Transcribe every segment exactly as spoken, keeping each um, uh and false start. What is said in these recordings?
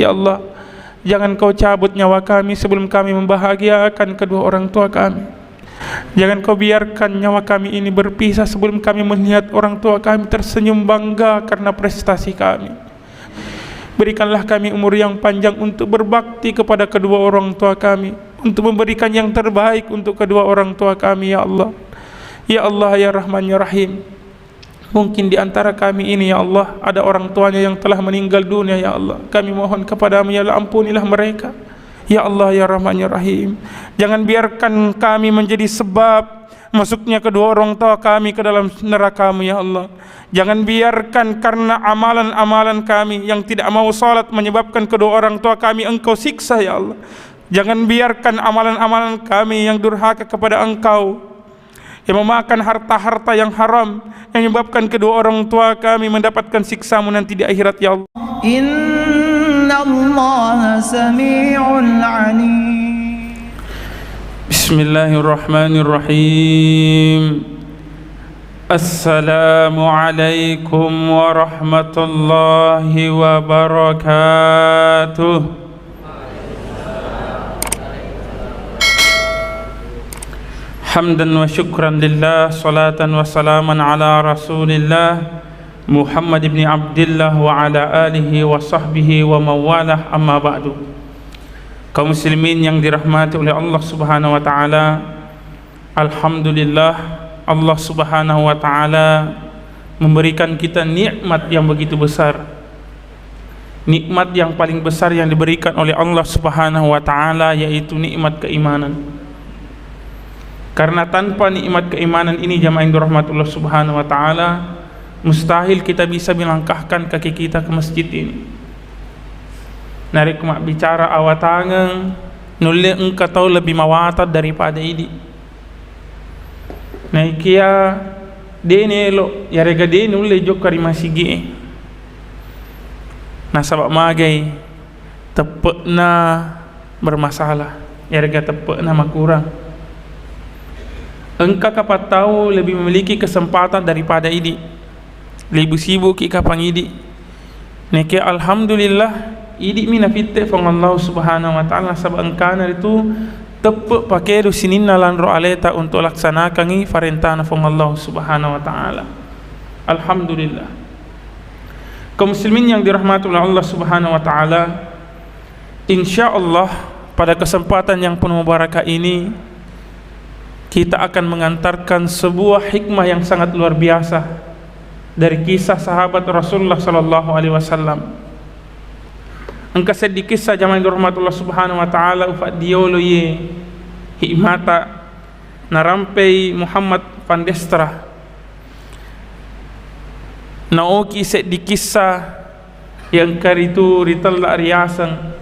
Ya Allah, jangan Kau cabut nyawa kami sebelum kami membahagiakan kedua orang tua kami. Jangan Kau biarkan nyawa kami ini berpisah sebelum kami melihat orang tua kami tersenyum bangga karena prestasi kami. Berikanlah kami umur yang panjang untuk berbakti kepada kedua orang tua kami, untuk memberikan yang terbaik untuk kedua orang tua kami, ya Allah. Ya Allah, ya Rahman, ya Rahim. Mungkin di antara kami ini, ya Allah, ada orang tuanya yang telah meninggal dunia, ya Allah. Kami mohon kepada-Mu, ya Allah, ampunilah mereka. Ya Allah, ya Rahman, ya Rahim. Jangan biarkan kami menjadi sebab masuknya kedua orang tua kami ke dalam neraka-Mu, ya Allah. Jangan biarkan karena amalan-amalan kami yang tidak mau salat menyebabkan kedua orang tua kami Engkau siksa, ya Allah. Jangan biarkan amalan-amalan kami yang durhaka kepada Engkau, yang memakan harta-harta yang haram, yang menyebabkan kedua orang tua kami mendapatkan siksa-Mu nanti di akhirat, ya Allah. إن الله سميع عليم. بسم الله الرحمن الرحيم. السلام عليكم ورحمة الله وبركاته. حمدا وشكرا لله، صلاة وسلاما على رسول الله محمد بن عبد الله وعلى آله وصحبه ومن والاه، أما بعد. Kaum muslimin yang dirahmati oleh Allah Subhanahu wa Ta'ala, alhamdulillah, Allah Subhanahu wa Ta'ala memberikan kita nikmat yang begitu besar. Nikmat yang paling besar yang diberikan oleh Allah Subhanahu wa Ta'ala yaitu nikmat keimanan. Karena tanpa nikmat keimanan ini, jamaah yang dirahmati Allah Subhanahu wa Ta'ala, mustahil kita bisa melangkahkan kaki kita ke masjid ini. Narekko mabbicara awatangeng, nulle engka tau lebih mawatang daripada idi. Naikia de' naelo, yarega de' nulle jokka ri masigi'e. Nasaba' magai, teppe'na bermasalah, yarega teppe'na makurang. Engka kapang tau lebih memiliki kesempatan daripada idi. Lebih sibukki kapang idi. Neke alhamdulillah, idi'mi nafitte Puang Allah Subhanahu wa Ta'ala, nasaba' engkana ritu teppe' pakedu sininna lanro aleta untuk laksanakangngi parentana Puang Allah Subhanahu wa Ta'ala. Alhamdulillah. Kaum muslimin yang dirahmati oleh Allah Subhanahu wa Ta'ala, insya Allah, pada kesempatan yang penuh barakah ini, kita akan mengantarkan sebuah hikmah yang sangat luar biasa dari kisah sahabat Rasulullah sallallahu alaihi wasallam. Engka seddi kisah, jamaah yang dirahmati Allah Subhanahu wa Ta'ala, ufaddiyolo ye hikmata narampei Muhammad Pandestra. Naoki seddi kisah yang karitu ritella riaseng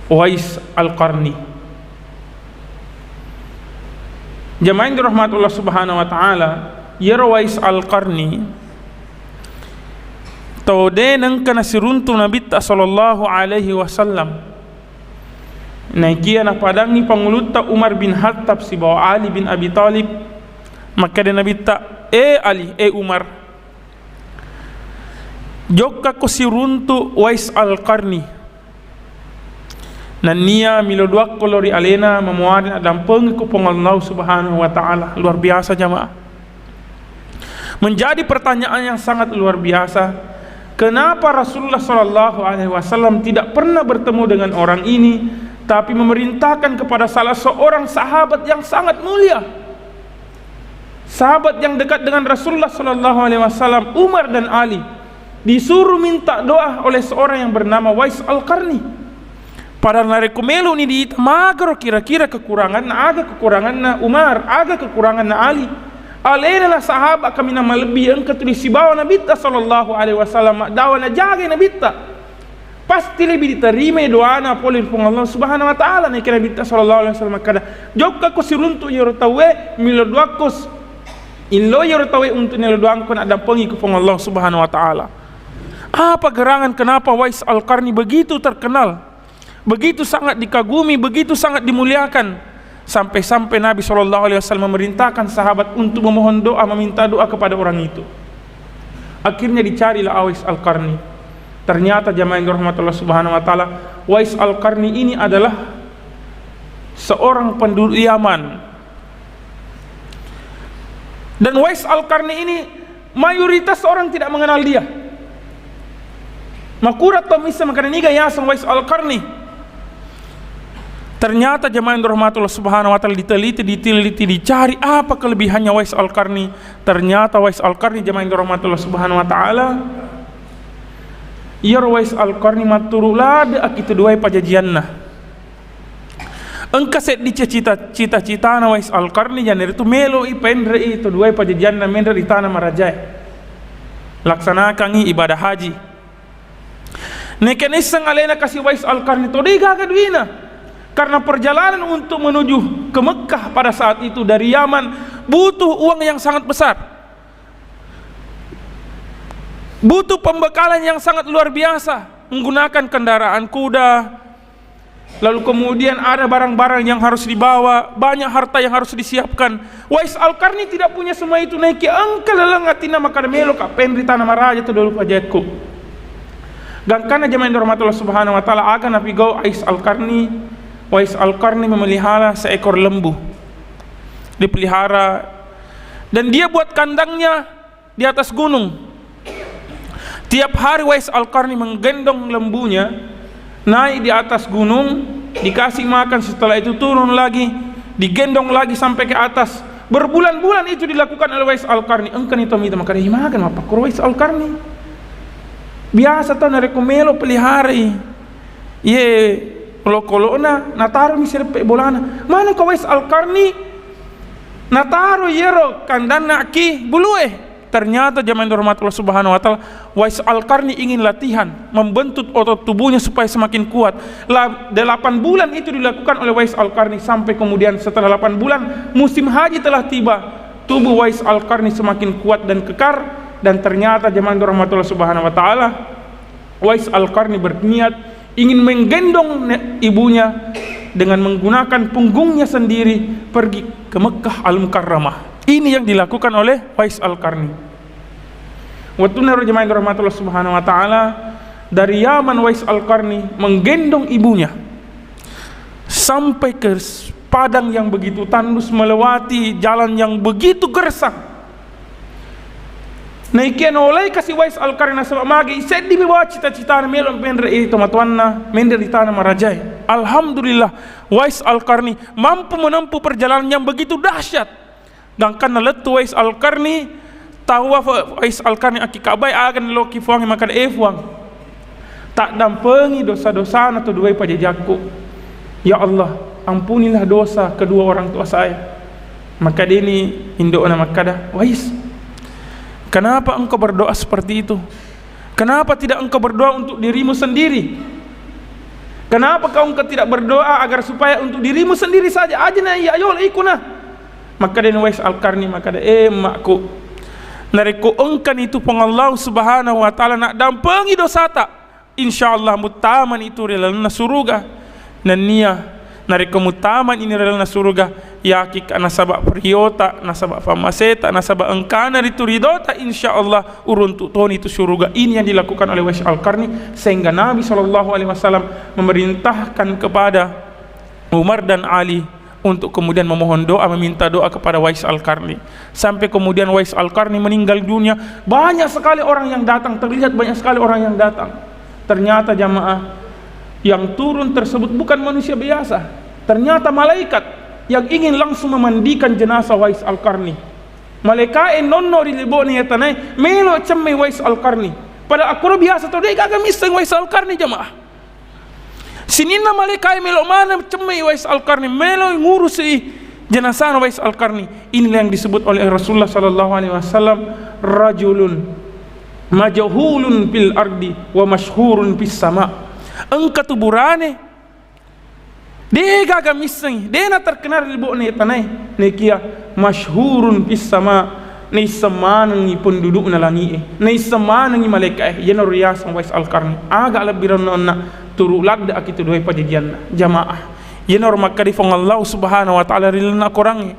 Wais Al-Qarni. Jamaah yang dirahmati Allah Subhanahu wa Ta'ala, iyaro Wais Al-Qarni tau de' nengka nasiruntu Nabitta sallallahu alaihi wasallam. Naikia napadangngi pangulutta Umar bin Khattab sibawa Ali bin Abi Thalib, makkeda Nabitta, "E Ali, e Umar, jokkako siruntu Wais Al-Qarni. Nennia milo duakko lao ri alena, mamuare naddampengiko Puang Allah Subhanahu wa Ta'ala." Luar biasa, jamaah. Menjadi pertanyaan yang sangat luar biasa, kenapa Rasulullah sallallahu alaihi wasallam tidak pernah bertemu dengan orang ini, tapi memerintahkan kepada salah seorang sahabat yang sangat mulia? Sahabat yang dekat dengan Rasulullah sallallahu alaihi wasallam, Umar dan Ali, disuruh minta doa oleh seorang yang bernama Wais Al-Qarni. Padahal narekko meloni diita, magaro kira-kira kekuranganna, aga kekuranganna Umar, aga kekuranganna Ali. Alena na sahabat kaminang malebbi engka tuli sibawa Nabitta sallallahu alaihi wasallam maddawa najagai Nabitta. Pasti lebih diterimai doana pole ri Puang Allah Subhanahu wa Ta'ala. Naikira Nabitta sallallahu alaihi wasallam makkada, "Jokkako siruntu iyaro tauwe, milo duakko s-, illo iyaro tauwe untuk nelo doangko naddampengiko Puang Allah Subhanahu wa Ta'ala." Apa gerangan kenapa Wais Al-Qarni begitu terkenal, begitu sangat dikagumi, begitu sangat dimuliakan, sampai-sampai Nabi sallallahu alaihi wasallam memerintahkan sahabat untuk memohon doa, meminta doa kepada orang itu. Akhirnya dicarilah Wais Al-Qarni. Ternyata, jamaah yang dirahmati Allah Subhanahu wa Ta'ala, Wais Al-Qarni ini adalah seorang penduduk Yaman. Dan Wais Al-Qarni ini mayoritas orang tidak mengenal dia. Makkura to misseng makkeda niga yaseng Wais Al-Qarni. Ternyata, jamaah yang dirahmati Allah Subhanahu wa Ta'ala, diteliti, diteliti, dicari apa kelebihannya Wais Al-Qarni. Ternyata Wais Al-Qarni, jamaah yang dirahmati Allah Subhanahu wa Ta'ala, iyaro Wais Al-Qarni matturu ladde akki tu duae pajajianna. Engka seddi cita-cita, cita-citana Wais Al-Qarni, iyanaritu melo'i penre'i to duae pajajianna menre ri tana marajae. Laksanakangngi ibadah haji. Neke naisseng alena kasi Wais Al-Qarni to, de gaga duina. Karena perjalanan untuk menuju ke Mekkah pada saat itu dari Yaman butuh uang yang sangat besar. Butuh pembekalan yang sangat luar biasa, menggunakan kendaraan kuda, lalu kemudian ada barang-barang yang harus dibawa, banyak harta yang harus disiapkan. Wais Al-Qarni tidak punya semua itu, naiki engka laleng atinna makkeda, "Meloka penri tana maraja to duae pajajiakku." Gangkanna, jamaah yang dirahmati Allah Subhanahu wa Ta'ala, aga napigau Wais Al-Qarni? Wais Al-Qarni memelihara seekor lembu. Dipelihara. Dan dia buat kandangnya di atas gunung. Tiap hari Wais Al-Qarni menggendong lembunya naik di atas gunung, dikasih makan, setelah itu turun lagi, digendong lagi sampai ke atas. Berbulan-bulan itu dilakukan oleh Wais Al-Qarni. Engkani to mita makkeda, "Imaga mapakkuro Wais Al-Qarni? Biasa to narekko melo peliharai, iye, olokolo'na, nataromi sireppe bolana." Manengka Wais Al-Qarni nataro iyaro kandanna ki bulue. Ternyata, jamaah yang dirahmati Allah Subhanahu wa Ta'ala, Wais Al-Qarni ingin latihan, membentuk otot tubuhnya supaya semakin kuat. La-, delapan bulan itu dilakukan oleh Wais Al-Qarni, sampai kemudian setelah delapan bulan, musim haji telah tiba. Tubuh Wais Al-Qarni semakin kuat dan kekar, dan ternyata, jamaah yang dirahmati Allah Subhanahu wa Ta'ala, Wais Al-Qarni berniat ingin menggendong ne-, ibunya dengan menggunakan punggungnya sendiri pergi ke Mekkah Al-Mukarramah. Ini yang dilakukan oleh Wais Al-Qarni. Wettunna ro, jamaah yang dirahmati Allah Subhanahu wa Ta'ala, dari Yaman Wais Al-Qarni menggendong ibunya sampai ke s-, padang yang begitu tandus, melewati jalan yang begitu gersang. Naikia naolai kasi Wais Al-Qarni, nasaba magi seddi mi bawa cita-citana melo menre i tomatoanna, menre ri tana marajae. Alhamdulillah, Wais Al-Qarni mampu menempuh perjalanan yang begitu dahsyat. Gangkanna lettu Wais Al-Qarni, tawwa fa-, Wais Al-Qarni akki Ka'bah, aga naloki Fuang, makkeda, "Eh, Fuang, taddampengi dosa-dosana to duae pajajiakku. Ya Allah, ampunilah dosa kedua orang tua saya." Makkedani indo'na makkeda, "Wais, kenapa engkau berdoa seperti itu? Kenapa tidak engkau berdoa untuk dirimu sendiri? Kenapa kau engkau tidak berdoa agar supaya untuk dirimu sendiri saja?" Ajana iya yolo ikuna. Makkedani Wais Al-Qarni makkeda, "Eh, emmakku, narekko engkani tu Puang Allah Subhanahu wa Ta'ala naddampengi dosata, insyaallah muttamani tu ri lalenna suruga. Nennia narekko muttamani ri lalenna suruga, yakikka nasaba riota, nasaba pammaseta, nasaba engkana ritu ridota, insyaallah uruntu toni tu suruga." Ini yang dilakukan oleh Wais Al-Qarni, sehingga Nabi sallallahu alaihi wasallam memerintahkan kepada Umar dan Ali untuk kemudian memohon doa, meminta doa kepada Wais Al-Qarni. Sampai kemudian Wais Al-Qarni meninggal dunia, banyak sekali orang yang datang, terlihat banyak sekali orang yang datang. Ternyata, jamaah, yang turun tersebut bukan manusia biasa. Ternyata malaikat yang ingin langsung memandikan jenazah Wais Al-Qarni. Malaikae nonno ri lebo'na iya tanae, melo cemme Wais Al-Qarni. Pada akkoro biasa to, de gaga misseng Wais Al-Qarni, jamaah. Sininna malaikae melo maneng cemme Wais Al-Qarni, melo ngurusi jenazahna Wais Al-Qarni. Inilah yang disebut oleh Rasulullah sallallahu alaihi wasallam, "Rajulun majhulun fil ardi wa masyhurun fis sama." Engka tu burane, de gaga misseng, de na terkenal ri lebo'na tanae, nekia masyhurun fis sama, naisseng manengngi pendudukna langi'e, naisseng manengngi malaika'e, iyanaro riaseng Wais Al-Qarni. Aga lebbi renna turu ladde akitu duae pajajianna, jamaah. Iyanaro makkeda Puang Allah Subhanahu wa Ta'ala ri lalenna Korangnge,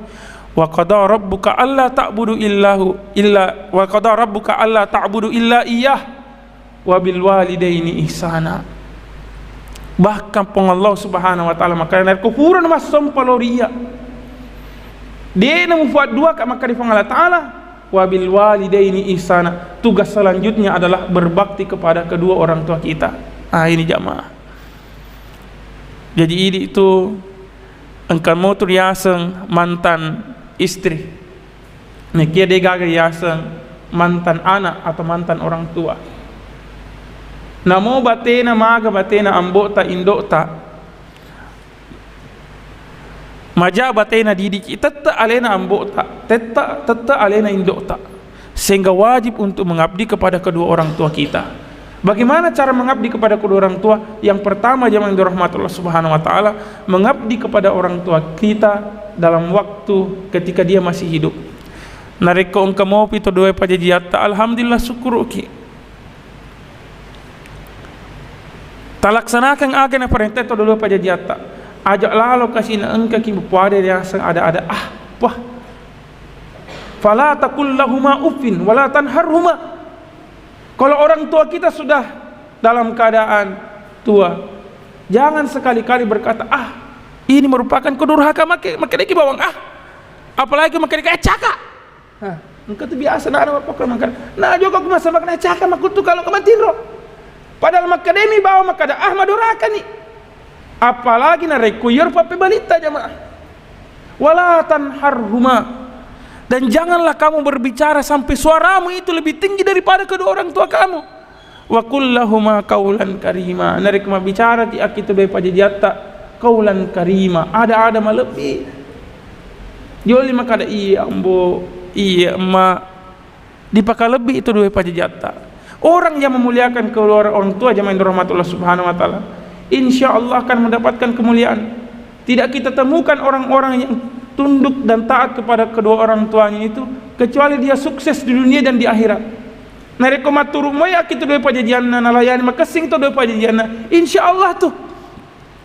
"Wa qada rabbuka alla ta'budu illahu illa, wa qada rabbuka alla ta'budu illa iyyah." "Wa bil walidaini ihsana." Bahkan Puang Allah Subhanahu wa Ta'ala makkeda, narekko purana massompa lao ri iyya, de'na mupadduaka, makkeda Puang Allah Ta'ala, "Wa bil walidaini ihsana." Tugas selanjutnya adalah berbakti kepada kedua orang tua kita. Ah, ini jamaah. Jadi idi itu engka motu riaseng mantan istri. Nekia degaga riaseng mantan anak atau mantan orang tua. Namo batena maga batena ambo'ta, indo'ta. Maja batena didiki, tette alena ambo'ta, tette, tette alena indo'ta. Sehingga wajib untuk mengabdi kepada kedua orang tua kita. Bagaimana cara mengabdi kepada kedua orang tua? Yang pertama, jamaah yang dirahmati Allah Subhanahu wa Ta'ala, mengabdi kepada orang tua kita dalam waktu ketika dia masih hidup. Narekko engka mopi to dua pajajiatta, alhamdulillah, sukkuruki. Talaksanakan aga naparentah to dua pajajiatta. Aja lalo kasi na engkaki mupada riaseng ada-ada. Ah, wah. "Fala taqul lahuma uffin wala tanharhuma." Kalau orang tua kita sudah dalam keadaan tua, jangan sekali-kali berkata, "Ah, ini merupakan kedurhaka, make, make deki bawang, ah." Apalagi make deki, "Eh, caka." Hah, engka tu biasa na anak bapak makan. Nah, joko aku masa makan, "Eh, caka makuttu kalau kematiro." Padahal makkedemi bawa makkeda, "Ah, madorakani." Apalagi narekko iyaro pappebalitta, jamaah. "Wala tanharhuma." Dan janganlah kamu berbicara sampai suaramu itu lebih tinggi daripada kedua orang tua kamu. "Wa qul lahuma qaulan karima." Narekko mabbicaraki akkitu dua pajajiatta, qaulan karima, ada-ada malebbi. Joli makkeda, "Iya, Ambo, iya, Emma." Dipakalebbi itu dua pajajiatta. Orang yang memuliakan kedua orang tua, jamaah yang dirahmati Allah Subhanahu wa Ta'ala, insya Allah akan mendapatkan kemuliaan. Tidak kita temukan orang-orang yang tunduk dan taat kepada kedua orang tuanya itu, kecuali dia sukses di dunia dan di akhirat. Narekko matturu moi akkitu dua pajajianna, nalayani makessing to dua pajajianna, insya Allah tu.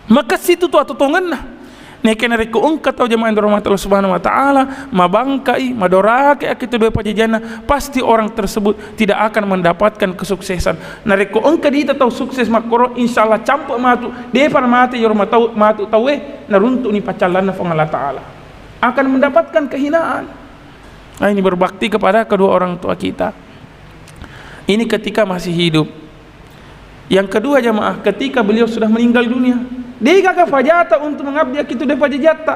Makessi tu tu atutongenna. Neke narekko engka tau, jamaah yang dirahmati Allah Subhanahu wa Ta'ala, mabangkai, madorakai akkitu dua pajajianna, pasti orang tersebut tidak akan mendapatkan kesuksesan. Narekko engka diita tau sukses makkoro, insya Allah campe matu, depa mate iyaro matau, matu tauwe, naruntukni paccallanna Puang Allah Ta'ala. Akan mendapatkan kehinaan. Nah, ini berbakti kepada kedua orang tua kita. Ini ketika masih hidup. Yang kedua, jamaah, ketika beliau sudah meninggal dunia, degaga fajata untuk mengabdi akkitu dua pajajiatta.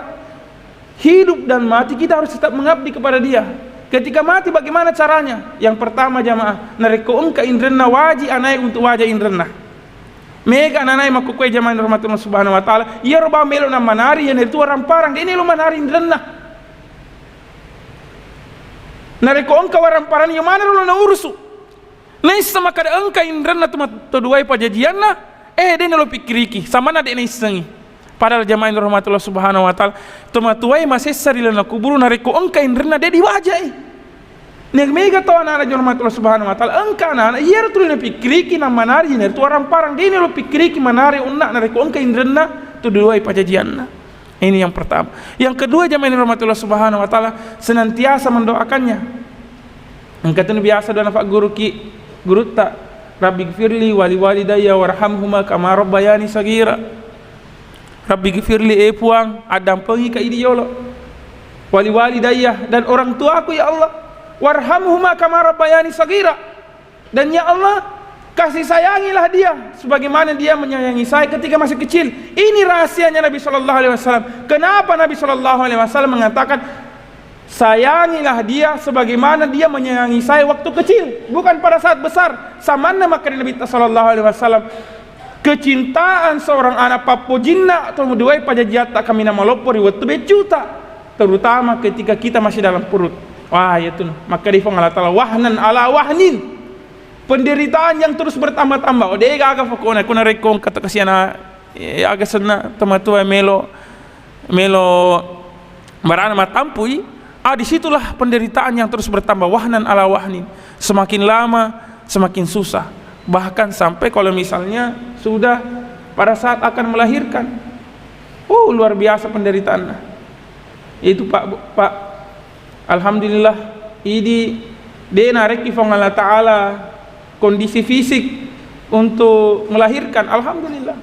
Hidup dan mati kita harus tetap mengabdi kepada dia. Ketika mati, bagaimana caranya? Yang pertama, jamaah, narekko engka inrenna, waji anae untuk waja inrenna. Mega ananae makkukue, jamaah yang dirahmati Allah Subhanahu wa Ta'ala, iyaro bawang melo namanari, iyanaritu waramparang, de' nelo manari inrenna. Narekko engka waramparang, iya manaro lo naurusu. Naisseng makkeda engka inrenna to ma-, to duae pajajianna, eh, de' nalo pikkiriki, samanna de' naissengi. Padahal, jamaah yang dirahmati Allah Subhanahu wa Ta'ala, tomatoae masessa ri lalenna kuburu, narekko engka inrenna de' diwajai. Nia mega to anana, jamaah yang dirahmati Allah Subhanahu wa Ta'ala, engka anana, iyaro tuli napikkiriki namanari, iyanaritu waramparang, de' nalo pikkiriki manari onna narekko engka inrenna to duae pajajianna. Ini yang pertama. Yang kedua, jamaah yang dirahmati Allah Subhanahu wa Ta'ala, senantiasa mendoakannya. Engka tuni biasa doa nafagguruki gurutta, "Rabbighfirli waliwalidayya warhamhuma kama rabbayani saghira." "Rabbighfirli," eh Puang, addampengika idi yolo. "Waliwalidayya," dan orang tuaku, ya Allah. "Warhamhuma kama rabbayani saghira." Dan ya Allah, kasih sayangilah dia sebagaimana dia menyayangi saya ketika masih kecil. Ini rahasianya Nabi Shallallahu Alaihi Wasallam. Kenapa Nabi Shallallahu Alaihi Wasallam mengatakan, "Sayangilah dia sebagaimana dia menyayangi saya waktu kecil, bukan pada saat besar." Samanna makkeda Nabi Shallallahu Alaihi Wasallam, kecintaan seorang anak, pappojinna to duae pajajiatta kaminang maloppo ri wettu beccuta, terutama ketika kita masih dalam perut. Wah, iya tu. Makkeda Puang Allah Ta'ala, "Wahnan ala wahnin." Penderitaan yang terus bertambah-tambah. Oh, de' gaga pokokna, kuna rekko engka to kasiana, eh, aga senna tomatoa melo, melo marana matampui, ah, disitulah penderitaan yang terus bertambah, wahnan ala wahnin. Semakin lama, semakin susah. Bahkan sampai kalau misalnya sudah pada saat akan melahirkan, oh, luar biasa penderitaannya. Itu, Pak, Bu, Pak. Alhamdulillah, idi de' narekki Puang Allah Ta'ala kondisi fisik untuk melahirkan, alhamdulillah.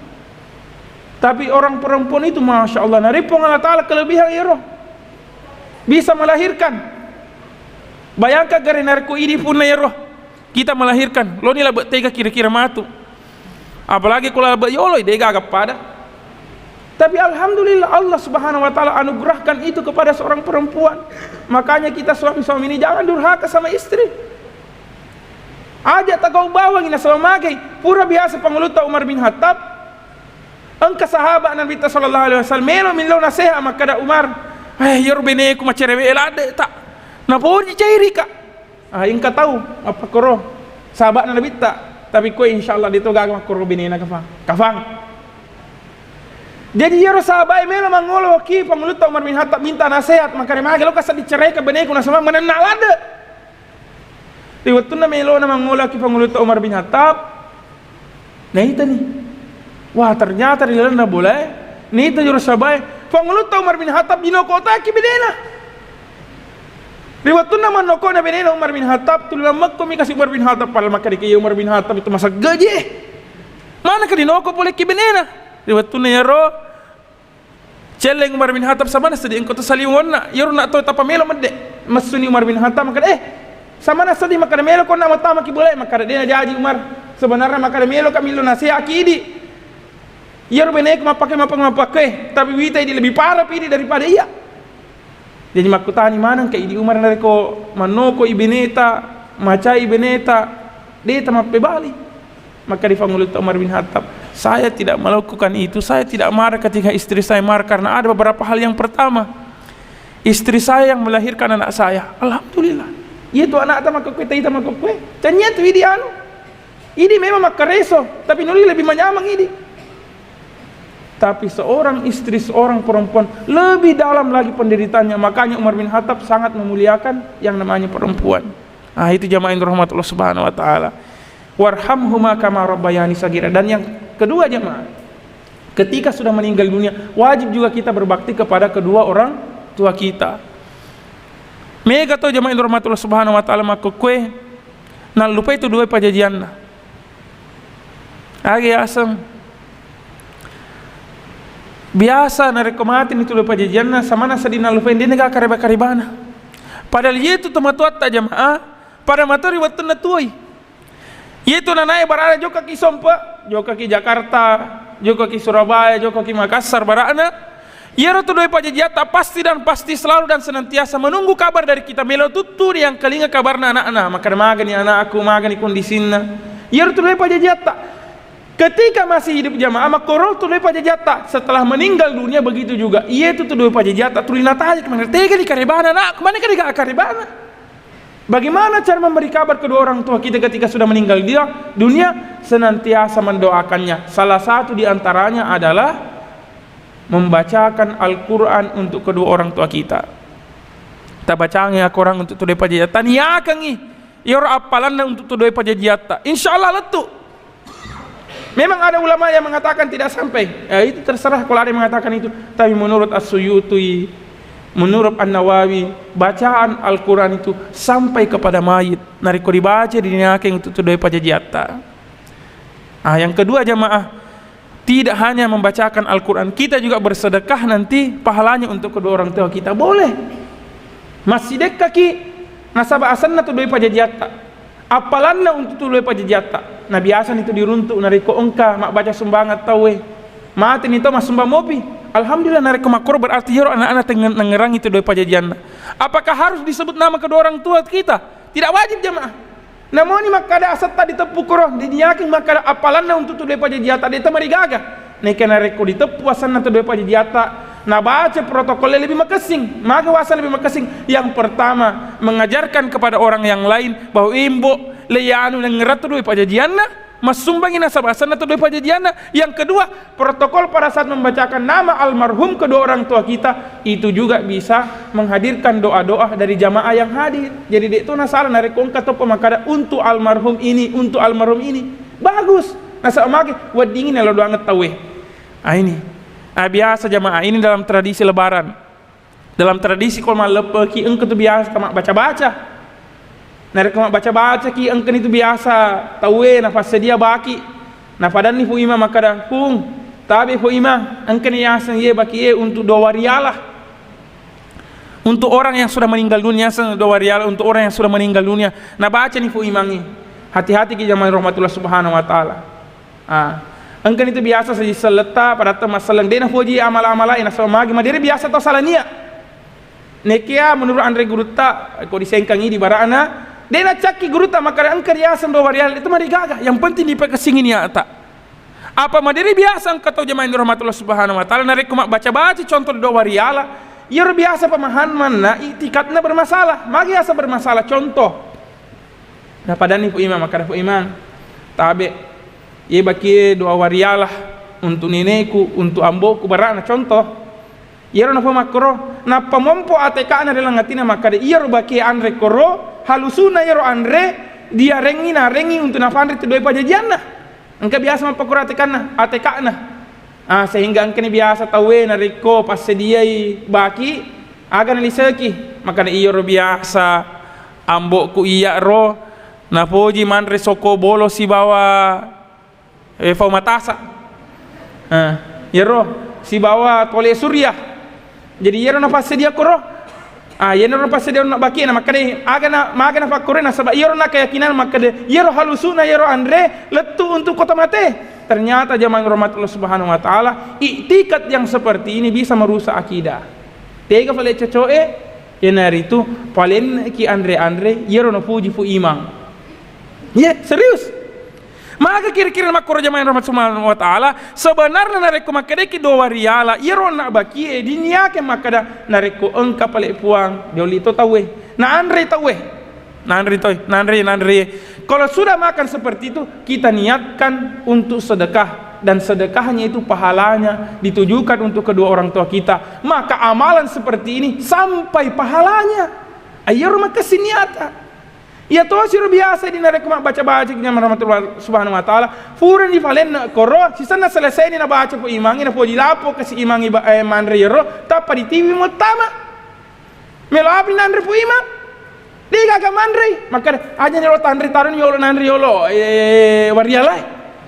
Tapi orang perempuan itu, masya Allah, nareppong Allah Ta'ala kelebihan ero, bisa melahirkan. Bayangkan gare narekko idi punna ero kita melahirkan, loni labe tega kira-kira matu. Apalagi kalau labe yoloi, dega pada. Tapi alhamdulillah, Allah Subhanahu wa Ta'ala anugerahkan itu kepada seorang perempuan. Makanya kita suami-suami ini jangan durhaka sama istri. Aja tagau bawangi nasaba magai, pura biasa Pangulutta Umar bin Khattab, engka sahabat Nabitta sallallahu alaihi wasallam melo millau nasehat makkada Umar, "Eh, iyaro beneku macerewe ladde ta. Napoji cairika." Ah, engka tau mappakkoro sahabatna Nabitta, tapi koe insyaallah deto gaga makkoro benena kafang. Kafang. Jadi iyaro sahabat e melo mangolo ki Pangulutta Umar bin Khattab minta nasehat, makkada mage loka saddi ceraikan beneku nasaba manenna ladde. Ri wettunna melona mangolo ki Pangulutta Umar bin Khattab, naitani. Wah, ternyata ri lalenna bolae, naita joro sabae, Pangulutta Umar bin Khattab dinokotaki benena. Ri wettunna mannokona benena Umar bin Khattab, tuli lammekkomi kasi Umar bin Khattab, padahal makkadaki iya Umar bin Khattab itu maseggeje. Manaka dinoko pole ki benena. Ri wettunna iyaro Celleng Umar bin Khattab, samana seddi engka to saliweng onna, iyaro na to tappa melo medde. Messuni Umar bin Khattab makkada, "Eh, samana seddi makkada melo konna mattama ki bolae?" Makkada, "De najaji Umar. Sebenarna makkada melo ka millau nasehat ki idi. Iyaro beneku mappake, mappake, mappake, tapi wita idi lebih parah pi idi daripada iya." Jadi makkutani maneng ka idi Umar narekko mannoko i beneta, macai beneta, de tamappebali. Maka di Pangulutta Umar bin Khattab, "Saya tidak melakukan itu, saya tidak marah ketika istri saya marah karena ada beberapa hal. Yang pertama, istri saya yang melahirkan anak saya. Alhamdulillah. Iya tu anakta makkukue, taita makkukue. Tania tu idi anu. Idi memang makkareso, tapi nuli lebih manyameng idi." Tapi seorang istri, seorang perempuan lebih dalam lagi penderitaannya. Makanya Umar bin Khattab sangat memuliakan yang namanya perempuan. Ah, itu jamaah yang dirahmati Allah Subhanahu wa Ta'ala. "Warhamhuma kama rabbayani sagira." Dan yang kedua, jamaah, ketika sudah meninggal dunia, wajib juga kita berbakti kepada kedua orang tua kita. Mega to jamaah yang dirahmati Allah Subhanahu wa Ta'ala makkukue nallupai tu dua pajajianna. Agi aseng. Biasa narekko mateni tu dua pajajianna, samana seddi nallupai, de naga kareba-karebana. Padahal iyetu tomatoatta jamaah, pada matori wettunna tuoi. Iyetu nanae barada jokka ki Sompe, jokka ki Jakarta, jokka ki Surabaya, jokka ki Makassar barana. Iyaro tu dua pajajiatta pasti dan pasti selalu dan senantiasa menunggu kabar dari kita, melo tuttu diangkalinga kabarna anakna, makkada magani anakku, magani kondisinna. Iyaro tu dua pajajiatta. Ketika masih hidup jamaah, makkoro tu dua pajajiatta. Setelah meninggal dunia begitu juga. Iyetu tu dua pajajiatta tuli natarik, mana tega di karebana anakku, mana kade ga karebana. Bagaimana cara memberi kabar kedua orang tua kita ketika sudah meninggal dia dunia? Senantiasa mendoakannya. Salah satu di antaranya adalah membacakan Al-Quran untuk kedua orang tua kita. Tabacangi Al-Quran untuk tu dua pajajiatta. Taniakangi iyaro appalanna untuk tu dua pajajiatta. Insya Allah lettu. Memang ada ulama yang mengatakan tidak sampai. Ya, itu terserah kalau ada yang mengatakan itu. Tapi menurut As-Suyuti, menurut An-Nawawi, bacaan Al-Quran itu sampai kepada mayit. Narekko dibaca, diniakeng itu tu dua pajajiatta. Ah, yang kedua, jamaah, tidak hanya membacakan Al-Quran, kita juga bersedekah nanti pahalanya untuk kedua orang tua kita. Boleh. Massidekka ki nasaba asenna tu dua pajajiatta. Appalanna untuk tu dua pajajiatta. Nah, biasani tu diruntuk narekko engka mabbaca sumbangan tauwe. Mateni tau massumbang mopi. Alhamdulillah, narekko makkoro berarti iyaro anakna tengnge-, nengngerangi tu dua pajajianna. Apakah harus disebut nama kedua orang tua kita? Tidak wajib, jamaah. Namoni makkada asetta diteppu koro, diniakeng makkada appalanna untuk tu dua pajajiatta, de tamarigaga. Neka narekko diteppu asenna tu dua pajajiatta, nabaca protokolle lebih makessing. Maga waseng lebih makessing? Yang pertama, mengajarkan kepada orang yang lain bahwa imbo le anu nengngerang tu dua pajajianna, massumbangi nasaba asenna tu dua pajajianna. Yang kedua, protokol pada saat membacakan nama almarhum kedua orang tua kita, itu juga bisa menghadirkan doa-doa dari jamaah yang hadir. Jadi, de to nasalah narekko engka toppa makkada, "Untuk almarhum ini, untuk almarhum ini." Bagus. Nasaba magi weddingi nalo doangeng tauwe. Ah, ini. Ah, biasa jamaah ini dalam tradisi lebaran. Dalam tradisi ko malleppeki, engka tu biasa tama baca-baca. Narekko mabbaca-bacaki, engkani tu biasa tauwe napassedia baki. Napadanni Pu Imang makkada, "Pung, tabe Pu Imang, engkani yaseng ye baki e untuk dua wariala. Untuk orang yang sudah meninggal dunia, yaseng dua wariala untuk orang yang sudah meninggal dunia." Nabacani Pu Imangnge. Hati-hati ki jamaah rahmatullah subhanahu wa ta'ala. Ah, engkani tu biasa saji selletta, padatta masselleng, de napoji amala-amala e, nasaba magi maderi biasa tau sala nia. Nekia menurut anre gurutta, ko disengkangi di bara'na, de nacakki gurutta makkada engka riaseng dua wariala, itu marigaga. Yang penting dipakessingi niatta. Apa maderi biasa engka tau jamaah rahmatullah subhanahu wa ta'ala, narekko mabbaca-baca contoh dua wariala, iyaro biasa pemahamanna, itikadna bermasalah. Magi asa bermasalah? Contoh, Napadanni Pu Imang, makkada, "Pu Imang, tabe, ye bakie dua wariala untuk neneku, untuk amboku, bara'na contoh." Iyaro nafo makkoro, nappa mompo ateka'na ri laleng atina makkada, "Iyaro bakie anre koro, halusuna iyaro anre, diarengngi, narengngi untuk nafanre tu dua pajajianna." Engka biasa mappakoro atekanna, ateka'na. Ah, sehingga engkani biasa tauwe narekko passediai baki, aga naliseki, makkada, "Iyaro biasa ambo'ku iyaro napoji manre soko bolo sibawa, eh, fau matasa." Ah, iyaro sibawa tole surya. Jadi iyaro napassedia koro. Ah, iyanaro passedia onna bakie na makkadai, aga na, maga nafakkoro, nasaba iyaro na keyakinan makkada iyaro halusuna iyaro anre lettu untuk kota mate. Ternyata jamaah rahmatullah subhanahu wa ta'ala, iktikad yang seperti ini bisa merusak akidah. Tega pale cocoe, iyanaritu palenneki anre-anre iyaro napuji Pu Imang. Iya, serius. Maga kira-kira makkoro jamaah rahmat subhanahu wa ta'ala, sebenarna narekko makkedaki dua wariala, iyaro onna bakie diniake makkada, narekko engka pale Puang, diolli to tauwe. Naanre tauwe. Nanre toi, nanre, nanre. Kalau sudah makan seperti itu, kita niatkan untuk sedekah, dan sedekahnya itu pahalanya ditujukan untuk kedua orang tua kita, maka amalan seperti ini sampai pahalanya. Ayo makessing niata. Iya tosiro biasa di narekko mabbaca-baca ki jamaah rahmatullah subhanahu wa ta'ala, pura dipalenne koro, sisenna selesai ni nabaca Pu Imangnge, napoji lapo kasi Imangnge ba-, eh, manre iyaro, tappa ditiwi muttama. Melo api nanre Pu Imang? De gaga manrei. Makkada, aja ni lo tanre, taroni yolo nanre yolo, eh, warialai.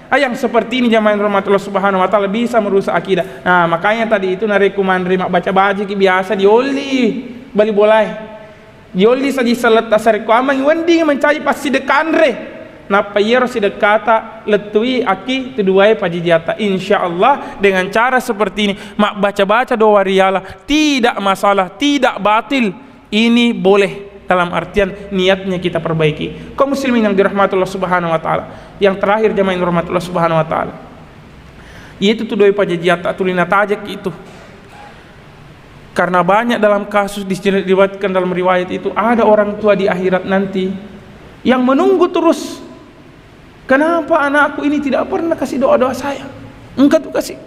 Ah, yang seperti ini jamaah rahmatullah subhanahu wa ta'ala bisa merusak akidah. Nah, makanya tadi itu narekko manre mabbaca-baca ki biasa diolli bali bolae. Diolli saji saletta sarekko amang wedding mencari passidekka anre. Nappa iyaro sidekkata lettui akki tu duae pajajiatta. Insya Allah dengan cara seperti ini, mabbaca-baca doa riala, tidak masalah, tidak batil. Ini boleh dalam artian niatnya kita perbaiki. Kaum muslimin yang dirahmati Allah Subhanahu wa taala. Yang terakhir jamaah yang dirahmati Allah Subhanahu wa taala. Yaitu tu doa pajajiatta tuli natajekki itu. Karena banyak dalam kasus diriwayatkan dalam riwayat itu, ada orang tua di akhirat nanti yang menunggu terus, "Kenapa anakku ini tidak pernah kasih doa-doa saya? Engka tu kasih.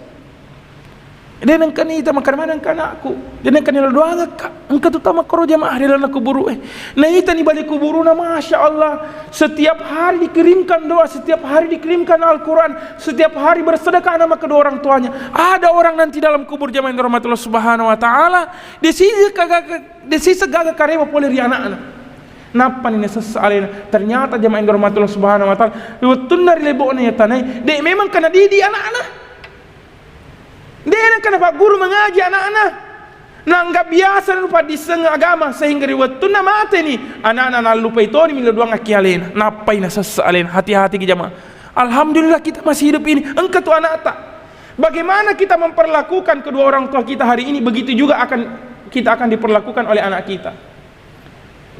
Dia nengka nita makan mana engka anakku. Dia nengka nila doa engka. Engka tu tamak koro jamaah di dalam kuburu eh." Naitani bali kuburuna, Masya Allah, setiap hari dikirimkan doa, setiap hari dikirimkan Al-Quran, setiap hari bersedekah nama kedua orang tuanya. Ada orang nanti dalam kubur jamaah yang dirahmati Allah Subhanahu wa taala, disisa gaga, disisa gaga karewa pole ri anakna. Nappani nasessa alena. Ternyata jamaah yang dirahmati Allah Subhanahu wa taala, wettunna ri lebo'na iya tanai, de memang kana didi anakna. De nengka napagguru mangaji anakna. Naanggap biasa na paddisseng agama, sehingga ri wettunna mateni anakna nallupai toni millau doang akki alena. Nappai nasessa alena. Hati-hati ki jamaah. Alhamdulillah kita masih hidup ini. Engka tu anakta. Bagaimana kita memperlakukan kedua orang tua kita hari ini, begitu juga akan kita akan diperlakukan oleh anak kita.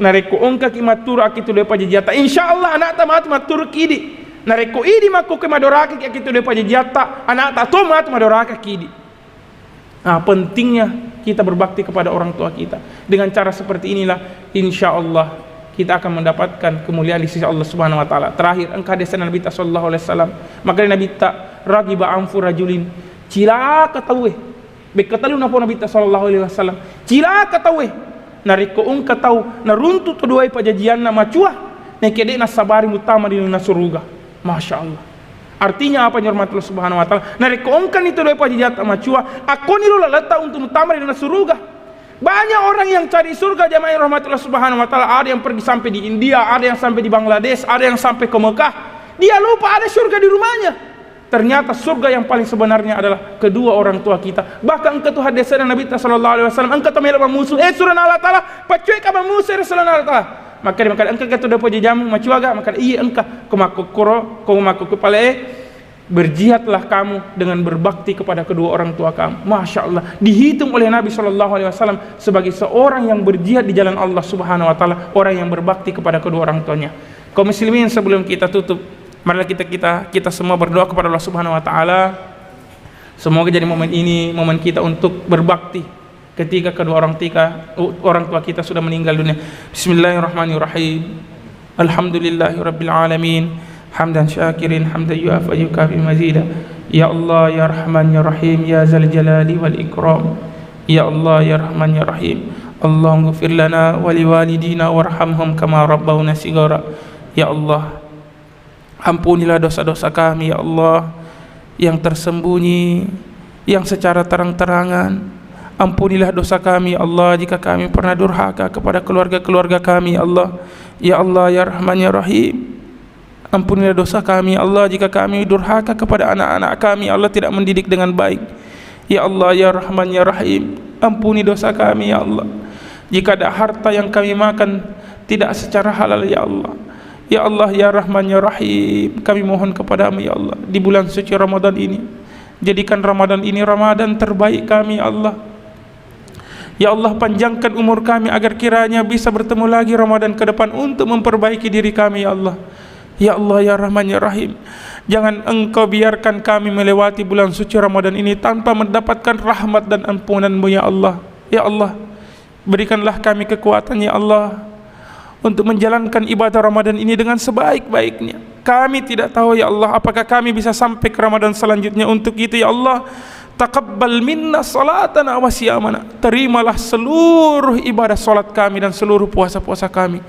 Narekko engkaki matturu akki tu doe pajajiatta, insya Allah anakta matu matturu kidi. Narekko idi makkuke madorakaki akki tu doe pajajiatta, anakta to matu madoraka kidi. Nah, pentingnya kita berbakti kepada orang tua kita. Dengan cara seperti inilah, insya Allah kita akan mendapatkan kemuliaan di sisi Allah Subhanahu wa taala. Terakhir, engka hadis Nabi sallallahu alaihi wasallam. Maka Nabi ta ragiba anfu rajulin, cilaka tauwe. Bekka tellu napo Nabitta sallallahu alaihi wasallam, cilaka tauwe. Narekko engka tau naruntu to duae pajajianna macua, nekke de nassabari muttama ri lino suruga. Masya Allah. Artinya apa, nyurmat Allah Subhanahu wa taala? Narekko engkani to duae pajajiatta macua, akkoni lo laletta untuk muttama ri lino suruga. Banyak orang yang cari surga, jamaah yang rahmati Allah Subhanahu wa Ta'ala. Ada yang pergi sampai di India, ada yang sampai di Bangladesh, ada yang sampai ke Mekah. Dia lupa ada surga di rumahnya. Ternyata surga yang paling sebenarnya adalah kedua orang tua kita. Bahkan engka tu hadis dari Nabi sallallahu alaihi wasallam, engka tu melo mamusu, eh, surana Allah Ta'ala, paccoe ka mamusu, eh, surana Allah Ta'ala. Maka dia mengatakan, engka tu dapat jamu, macuaga, maka iya engka, ko makkokkoro, ko makkokko pale, eh, berjihadlah kamu dengan berbakti kepada kedua orang tua kamu. Masya Allah, dihitung oleh Nabi sallallahu alaihi wasallam sebagai seorang yang berjihad di jalan Allah Subhanahu wa Ta'ala, orang yang berbakti kepada kedua orang tuanya. Kaum muslimin, sebelum kita tutup, marilah kita, kita, kita semua berdoa kepada Allah Subhanahu wa Ta'ala. Semoga jadi momen ini, momen kita untuk berbakti ketika kedua orang tika, orang tua kita sudah meninggal dunia. Bismillahirrahmanirrahim. Alhamdulillahirabbil alamin. Hamdan syakirin, hamdan yuafi yukafi mazida. Ya Allah, ya Rahman, ya Rahim, ya Zal Jalali wal Ikram. Ya Allah, ya Rahman, ya Rahim. Allahumma ghfir lana wa liwalidina warhamhum kama rabbawna sigara. Ya Allah, ampunilah dosa-dosa kami, ya Allah, yang tersembunyi, yang secara terang-terangan. Ampunilah dosa kami, ya Allah, jika kami pernah durhaka kepada keluarga-keluarga kami, ya Allah. Ya Allah, ya Rahman, ya Rahim. Ampunilah dosa kami, ya Allah, jika kami durhaka kepada anak-anak kami, ya Allah, tidak mendidik dengan baik. Ya Allah, ya Rahman, ya Rahim, ampuni dosa kami, ya Allah. Jika ada harta yang kami makan tidak secara halal, ya Allah. Ya Allah, ya Rahman, ya Rahim, kami mohon kepada-Mu, ya Allah, di bulan suci Ramadan ini, jadikan Ramadan ini Ramadan terbaik kami, ya Allah. Ya Allah, panjangkan umur kami agar kiranya bisa bertemu lagi Ramadan ke depan untuk memperbaiki diri kami, ya Allah. Ya Allah, ya Rahman, ya Rahim, jangan Engkau biarkan kami melewati bulan suci Ramadan ini tanpa mendapatkan rahmat dan ampunan-Mu, ya Allah. Ya Allah, berikanlah kami kekuatan, ya Allah, untuk menjalankan ibadah Ramadan ini dengan sebaik-baiknya. Kami tidak tahu, ya Allah, apakah kami bisa sampai ke Ramadan selanjutnya. Untuk itu, ya Allah, taqabbal minna salatana wa siyamana. Terimalah seluruh ibadah salat kami dan seluruh puasa-puasa kami.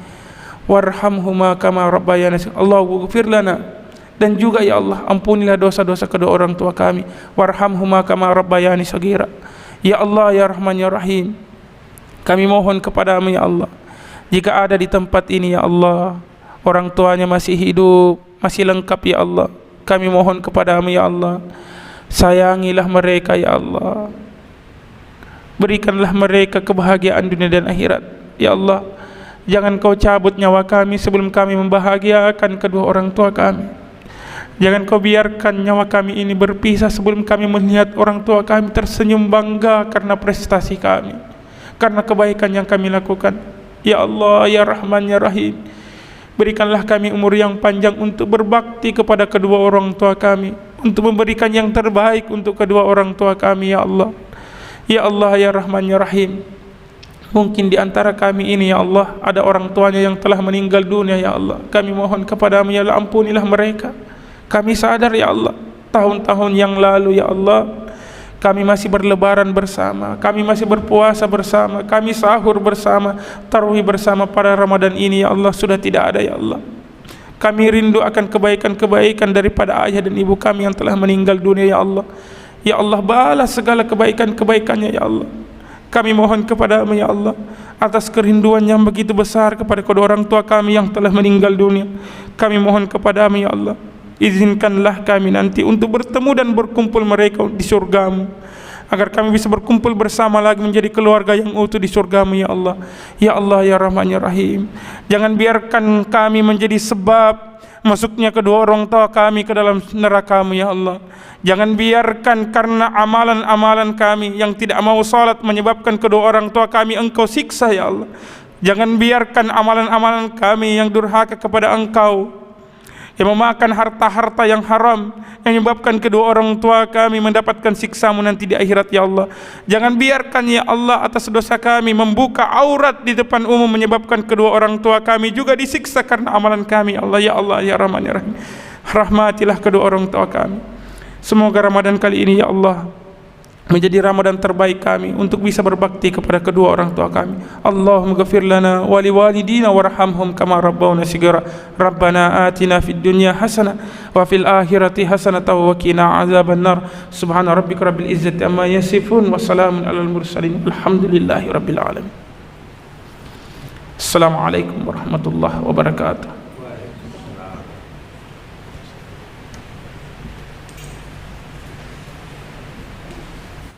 Warhamhuma kama rabbayana shaghira. Allahumma ghfir lana. Dan juga, ya Allah, ampunilah dosa-dosa kedua orang tua kami. Warhamhuma kama rabbayani shaghira. Ya Allah, ya Rahman, ya Rahim, kami mohon kepada-Mu, ya Allah, jika ada di tempat ini, ya Allah, orang tuanya masih hidup, masih lengkap, ya Allah, kami mohon kepada-Mu, ya Allah, sayangilah mereka, ya Allah. Berikanlah mereka kebahagiaan dunia dan akhirat. Ya Allah, jangan Kau cabut nyawa kami sebelum kami membahagiakan kedua orang tua kami. Jangan Kau biarkan nyawa kami ini berpisah sebelum kami melihat orang tua kami tersenyum bangga karena prestasi kami, karena kebaikan yang kami lakukan. Ya Allah, ya Rahman, ya Rahim, berikanlah kami umur yang panjang untuk berbakti kepada kedua orang tua kami, untuk memberikan yang terbaik untuk kedua orang tua kami, ya Allah. Ya Allah, ya Rahman, ya Rahim, mungkin di antara kami ini, ya Allah, ada orang tuanya yang telah meninggal dunia, ya Allah. Kami mohon kepada-Mu, ya Allah, ampunilah mereka. Kami sadar, ya Allah, tahun-tahun yang lalu, ya Allah, kami masih berlebaran bersama, kami masih berpuasa bersama, kami sahur bersama, tarawih bersama pada Ramadan ini, ya Allah, sudah tidak ada, ya Allah. Kami rindu akan kebaikan-kebaikan daripada ayah dan ibu kami yang telah meninggal dunia, ya Allah. Ya Allah, balas segala kebaikan-kebaikannya, ya Allah. Kami mohon kepada-Mu, ya Allah, atas kerinduan yang begitu besar kepada kedua orang tua kami yang telah meninggal dunia. Kami mohon kepada-Mu, ya Allah, izinkanlah kami nanti untuk bertemu dan berkumpul mereka di surga-Mu, agar kami bisa berkumpul bersama lagi menjadi keluarga yang utuh di surga-Mu, ya Allah. Ya Allah, ya Rahman, ya Rahim, jangan biarkan kami menjadi sebab masuknya kedua orang tua kami ke dalam neraka-Mu, ya Allah. Jangan biarkan karena amalan-amalan kami yang tidak mau salat menyebabkan kedua orang tua kami Engkau siksa, ya Allah. Jangan biarkan amalan-amalan kami yang durhaka kepada Engkau, yang memakan harta-harta yang haram, yang menyebabkan kedua orang tua kami mendapatkan siksa-Mu nanti di akhirat, ya Allah. Jangan biarkan, ya Allah, atas dosa kami membuka aurat di depan umum, menyebabkan kedua orang tua kami juga disiksa karena amalan kami, ya Allah. Ya Allah, ya Rahman, ya Rahim, rahmatilah kedua orang tua kami. Semoga Ramadan kali ini, ya Allah, menjadi Ramadan terbaik kami untuk bisa berbakti kepada kedua orang tua kami. Allahumma ghafir lana wa liwalidina warhamhum kama rabbawna sighara. Rabbana atina fid dunya hasanah wa fil akhirati hasanah wa qina azabannar. Subhana rabbika rabbil izzati amma yasifun wa salamun alal mursalin. Alhamdulillahi rabbil alamin. Assalamualaikum warahmatullahi wabarakatuh.